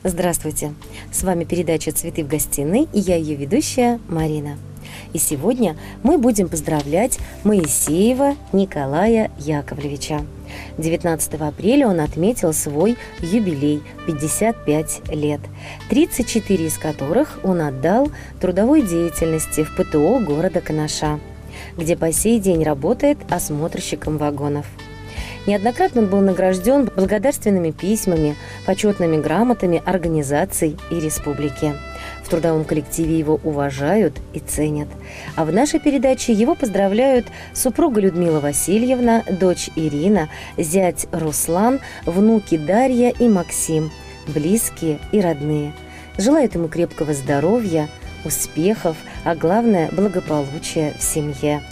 Здравствуйте! С вами передача «Цветы в гостиной» и я ее ведущая Марина. И сегодня мы будем поздравлять Моисеева Николая Яковлевича. 19 апреля он отметил свой юбилей – 55 лет, 34 из которых он отдал трудовой деятельности в ПТО города Канаша, где по сей день работает осмотрщиком вагонов. Неоднократно он был награжден благодарственными письмами, почетными грамотами организаций и республики. В трудовом коллективе его уважают и ценят. А в нашей передаче его поздравляют супруга Людмила Васильевна, дочь Ирина, зять Руслан, внуки Дарья и Максим, близкие и родные. Желают ему крепкого здоровья, успехов, а главное – благополучия в семье.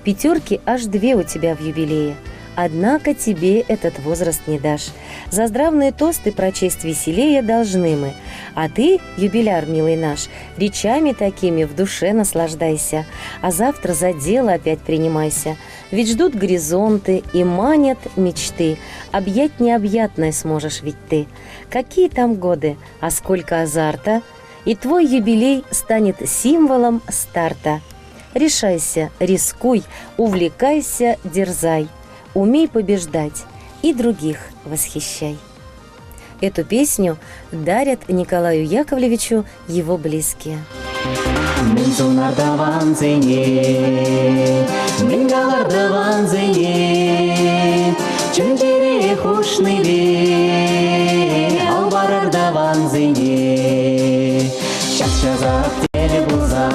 Пятерки аж две у тебя в юбилее. Однако тебе этот возраст не дашь. За здравные тосты прочесть веселее должны мы. А ты, юбиляр милый наш, речами такими в душе наслаждайся. А завтра за дело опять принимайся. Ведь ждут горизонты и манят мечты. Объять необъятное сможешь ведь ты. Какие там годы, а сколько азарта. И твой юбилей станет символом старта. Решайся, рискуй, увлекайся, дерзай. Умей побеждать и других восхищай. Эту песню дарят Николаю Яковлевичу его близкие. Мӗн сунартавансене, мӗн калартавансене, чун-чӗре хушнипе ал парартавансене. Час-часах тӗл пулса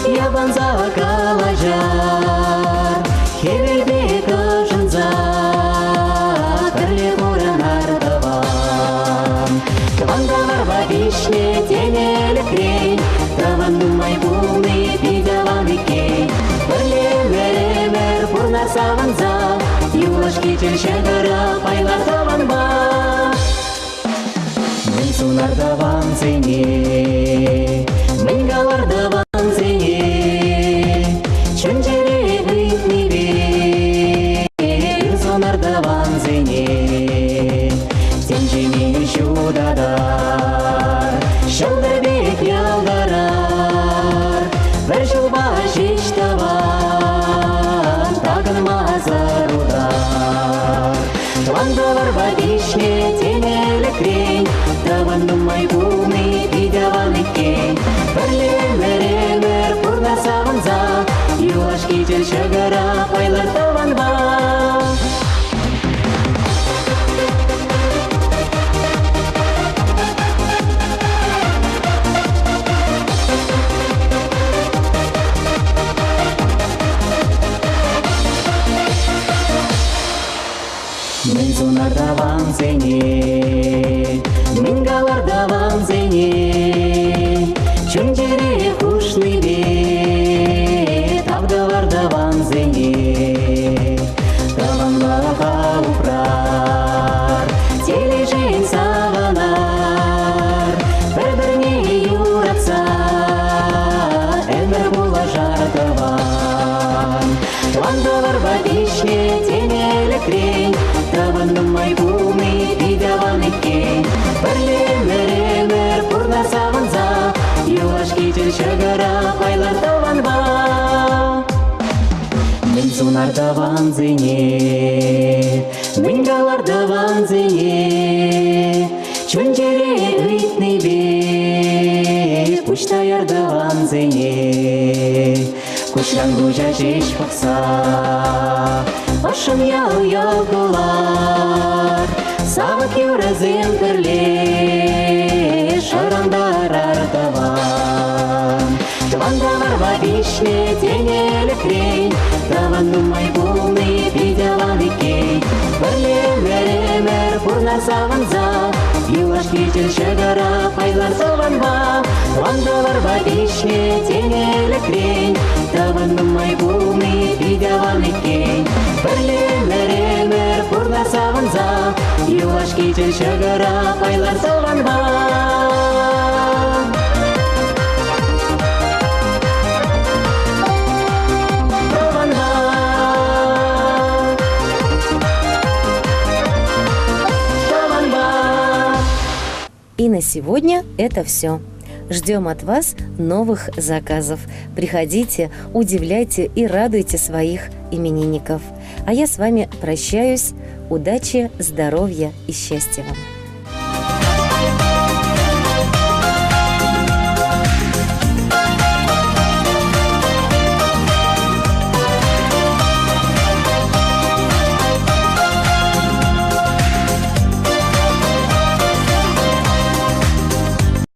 йӑпанса калаҫар, хӗвелпе ӑшӑнса пӗрле пурӑнар тӑван. Тӑван таварпа пиҫнӗ тенӗ ӗлӗкрен, тӑван нумай пулни пит аван иккен. Пӗрле ӗмӗр-ӗмӗр пурнар савӑнса, юлашки чӗл ҫӑкӑра пайлар тӑванпа. Мӗн сунар тӑвансене, мӗн калар тӑвансене, чун-чӗре ыйтнипе сунар тӑвансене. Тӗнчене ҫутатар, ҫӑлтӑр пек ялтӑрар, пӗр ҫулпа ҫеҫ тӑван, такӑнмасӑр утар. Тӑван тӑварпа пиҫнӗ тенӗ ӗлӗкрен, тӑван нумай пулни пит аван иккен. Пӗрле ӗмӗр-ӗмӗр пурнас савӑнса, юлашки чӗл ҫӑкӑра пайлар тӑванпа. Мӗн сунар тӑвансене, мӗн калар тӑвансене, чун-чӗре хушнипе тав тӑвар тӑвансене. Тӑванлӑха упрар, телейшӗн савӑнар, пӗр-пӗрне юратса ӗмӗр пулӑшар тӑван. Тӑван тӑварпа пиҫнӗ тенӗ ӗлӗкрен, тӑван нумай пулни пит аван иккен. Пӗрле ӗмӗр-ӗмӗр пурнар савӑнса, юлашки чӗл ҫӑкӑра пайлар тӑванпа. Мӗн сунар тӑвансене, мӗн калар тӑвансене, чун-чӗре ыйтнипе пуҫ таяр тӑвансене. Куҫран куҫа ҫеҫ пӑхса ӑшшӑн ял-ял кулар, савӑк юрӑсем пӗрле шӑрантарар тӑван. Тӑван таварпа пиҫнӗ тенӗ ӗлӗкрен, тӑван нумай пулни пит аван иккен. Пӗрле ӗмӗр-ӗмӗр пурнар савӑнса, юлашки чӗл ҫӑкӑра пайлар тӑванпа. Тӑван тӑварпа пиҫнӗ тенӗ ӗлӗкрен, тӑван нумай пулни пит аван иккен. Пӗрле ӗмӗр-ӗмӗр пурнар савӑнса, юлашки чӗл ҫӑкӑра пайлар тӑванпа. Тӑванпа. Тӑванпа. И на сегодня это все. Ждем от вас новых заказов. Приходите, удивляйте и радуйте своих именинников. А я с вами прощаюсь. Удачи, здоровья и счастья вам.